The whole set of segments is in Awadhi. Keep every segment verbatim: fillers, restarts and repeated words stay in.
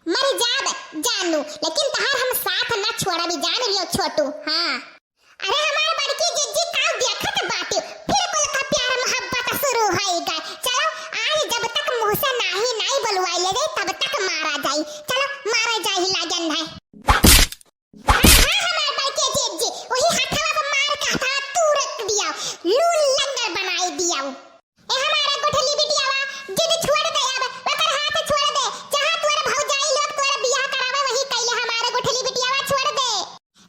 मर जाब जानू, लेकिन तहार हम साथ ना छोड़बी, जान लियो छोटू। हाँ। अरे हमार बड़की जिज्जी, का देखत बाटे, फिर कुल का प्यार मोहब्बत शुरू होई गए। चलो, आज जब तक मुँह से नाही, नाही बोलवाई ले जाई, तब तक मारा जाई। चलो, मारा जाई, लागन है। हाँ, हाँ, हमार बड़की जिज्जी, वही हथवा पे मार के हथवा तूर दिया, लूल लंगड़ बनाई दिया। ए हमारा गुठली बिटियावा, जिद छोड़ दे अब, ओकर हाथ छोड़ दे। जहाँ तोर भौजाई लोग तोर बियाह करावे, वही कैले। हमारा गुठली बिटियावा छोड़ दे।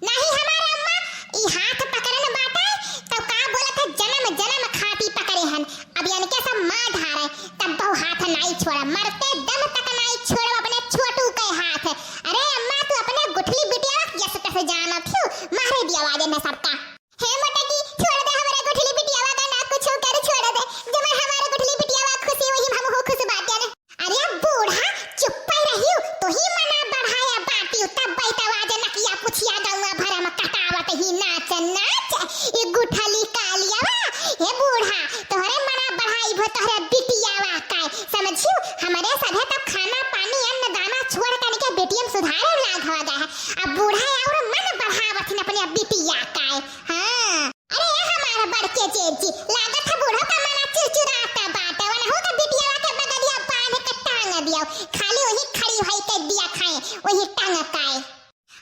नाही हमारा अम्मा, ई हाथ पकड़न बाटे, तो का बोलत है, जन्म जन्म खाती पकड़े हन। अब इनके सब मार धारे, तब बहु हाथ नाई छोड़ा, मरते दम तक नाई छोड़ब अपने छोटू के हाथ। अरे अम्मा, तू अपने गुठली बिटियावा के जस तस जानत हियो, मारे दिया आवाज में सबका। हे मोटकी, छोड़ दे हमरे गुठली बिटियावा का, ना कुछ कर, छोड़ दे। जब हमारे गुठली बिटियावा खुशी, वही हम हो खुश बाटे ने। अरे बूढ़ा, चुप्पे रहियो, तू ही मना बढ़ाया बाटियो, तब बैठवा जे नकिया पुछिया गौवा भर में कटावत ही नाच नाच। ए गुठली कालियावा, हे बूढ़ा, तोहरे मना बढ़ाई भो तोहरे बिटियावा का, समझियो? हमरे सभे तब खाना पानी अन्न दाना छोड़ के इनके बेटियन सुधारे लाग हो गया है। अब बूढ़ा और मन बढ़ावत ही अपने बिटिया का। हाँ। अरे ए हमार बड़के जेजी, लागत है बूढ़ो का मना चुरचुराता बाटे, वनहु के बिटियावा के बगलिया बांध के टांग दियो, खाली वही खड़ी होई के दिया खाए, वही टांग काए।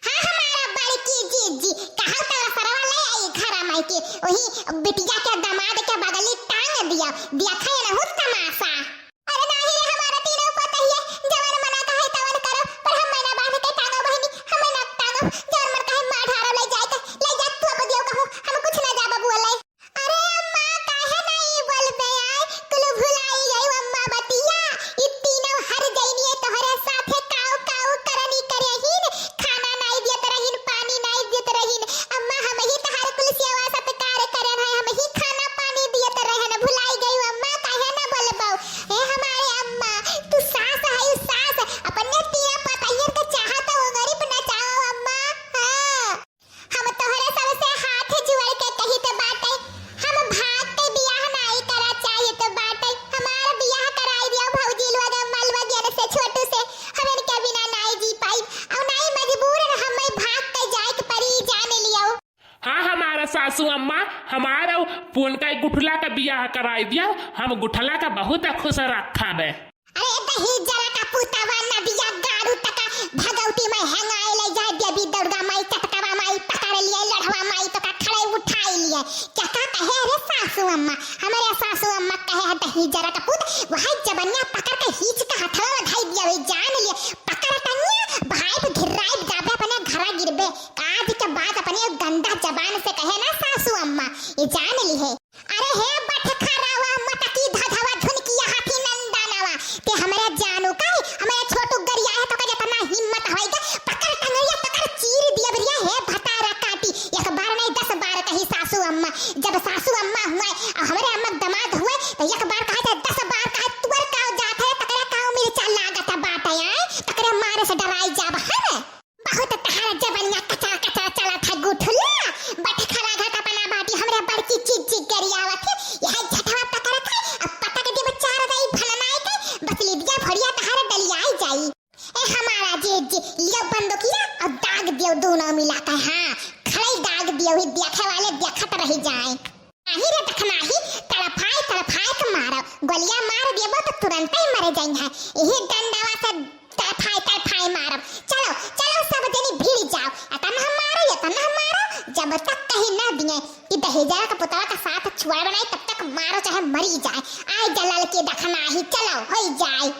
हाँ हमारा बड़की जीजी, कहा तला सरवा ले आई घरा माई के, वही बिटिया के दामाद के बगली टांग दियो, दिया खाए वनहु तमाशा। अरे नाही रे, हमारा तीनों पतहिया, जवन मना कहे तवन करो, पर हम ना बांध के टांगो बहिनी, हम ना टांगो, जवन मन कहे मार ढारो ले जाए के, ले जा तू अब दियो कहूँ, हम कुछ ना जाबा बोले। अरे अम्मा, काहे नाही बोलबे आय, कुल भुलाई गई अम्मा बतिया, ई तीनों हर जइनिए तोहरे साथे काऊ काऊ करनी करे हीन, खाना नाही दियत रहीन, पानी नाही दियत रहीन, अम्मा हम ही तहार कुल सेवा सत्कार करे हैं, हम ही खाना पानी दियत रहन, भुलाई गई अम्मा, काहे ना बोलबो? ए हमारे अम्मा, तू सास है, सास, अपने तिया पतैयर के चाहत हो, गरीब नचाओ अम्मा। हाँ, हम तोहरे सबसे हाथ जोड़ के कहित बाटे, हम भाग के बियाह नाई करा चाहित बाटे, हमार बियाह कराई दियो भौजी लोग, अम्मा लोग से, छोटू से, हम इनके बिना नाई जी पाई, और नाई मजबूरन हमें भाग के जाए के परी, जान लियो। हाँ, हमारा सासू अम्मा, हमारा उनका गुठला का बियाह कराई दिया, हम गुठला का बहुत खुश रखब। अरे दही जरा का पुतवा नदिया गारू तका भगौती में हेंगाए ले जाए, देवी दुर्गा माई, चटकवा माई पकड़ लिए, लड़वा माई तो का खड़े उठाई लिए। क्या का कहे रे सासू अम्मा, हमारे सासू अम्मा कहे है दही जरा का पुत, वही जबनिया पकड़ के हीच का हथवा में धई दिया, वही जान लिए पकड़ टंगिया, भाई घिर्राई जाबे अपने घरा गिरबे। आज के बाद अपने गंदा जबान से कहे ना सासू अम्मा, ये जान ली है। अरे हे बटखरावा मटकी धधवा झुनकिया हाथी नंदनवा, ते हमरे जानू का, हमरे छोटू गरिया है, तो का जितना हिम्मत होइगा, पकड़ टंगरिया पकड़ चीर दिया बिरिया, हे भतारा काटी, एक बार नहीं दस बार कही सासू अम्मा, जब सासू अम्मा हुए और हमरे अम्मा दमाद हुए, तो एक बार कहे चाहे दस बार कहे, तुअर का जात है, तकरे का मिर्चा लागत बाटे, आए, तकरे मारे से डराई जाब हम। बहुत तहार जबनिया कचरा कचरा चलत है गुठला। बटखरा घाट अपना बाटी हमरे बड़की चिक चिक गरियावत है। यह झटवा पकड़त है। अब पटक देब चार दाई फलनाए के। बस लिदिया भरिया तहार डलियाई जाई। ए हमारा जे, जे लियो बंदूकिया और दाग दियो दोनों मिला के। हाँ, खड़े दाग दियो ही देखे वाले देखत रह जाए। नाही रे दखनाही, तड़फाए तड़फाए के मारो। गोलियां मार देबो तो तुरंते ही मर जाई है। यही डंडावा से तड़फाए तड़फाए मारो। चलो, चलो सब जनी भिड़ जाओ। एतना मारो, एतना मारो, जब तक कही ना दिए कि दहेजरा का पुतवा का साथ छुआ बनाई, तब तक मारो चाहे मरी जाए। आए जलाल के दखनाही, चलो, होई जाए।